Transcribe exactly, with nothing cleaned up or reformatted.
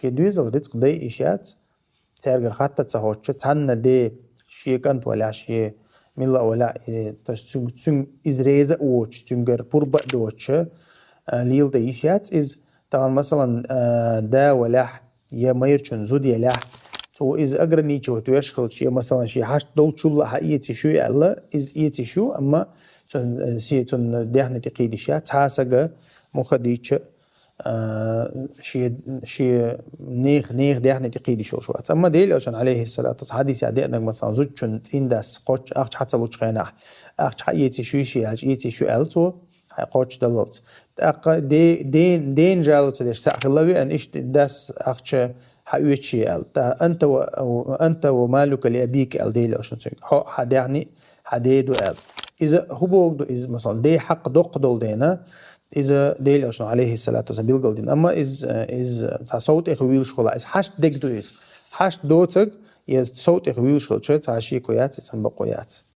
Шен доьзал рицкъ дай йиш яц, цаьргара хатта ца хотташ, цхьанна де, шен кӀант валахь, шен милла а валахь, э, то есть цуьнга, цуьнга из реза а воцуш, цуьнгара пурба а доцуш, э, леладе йиш яц из. Тахана, масалан, э, да валахь, я майрачун зуда елахь, цо из ограничивать веш хилча, я, масалан, шен хьашт долчул а хьаэца йиш ю аьлла, из эца йиш ю, амма цун, э, се-, цун даьхни тӀе кхийда йиш яц, цхьа сага муха дийцча, а, шен, шен нехан, нехан даьхни тӀе кхийда йиш йолуш вац. Амма Делан Элчанан, алейхиссалату вассалам, хьадисехь деанарг, масалан, зудчун цӀийндас кхоччуш ахча хьа ца лучу хенахь, ахча хьаэца йиш ю, шен аьлча, эца йиш ю аьлла цо, хьайн кхоччуш даллалц. ТӀаккха де-, ден-, ден жало ца деш, цхьаъ хилла веана, иштта дас ахча хьаоьцуш аьлла. ТӀаккха «Анта ва, анта ва малука ли абика», аьлла Делан Элчано цуьнга. Хьо, хьан даьхни хьан ден ду аьлла. Иза хӀун бохург ду иза, масалан, ден хьакъ доккха долу дела, иза Делан Элчано, алейхиссалату вассалам, билгалдина. Амма иза, иза цхьа сов тӀехь вуьйлуш хуьлахь, иза хьашт дерг ду иза. Хьашт доцург, я сов тӀехь вуьйлуш хилча, цхьа шеко яц, иза цхьана бакъо яц.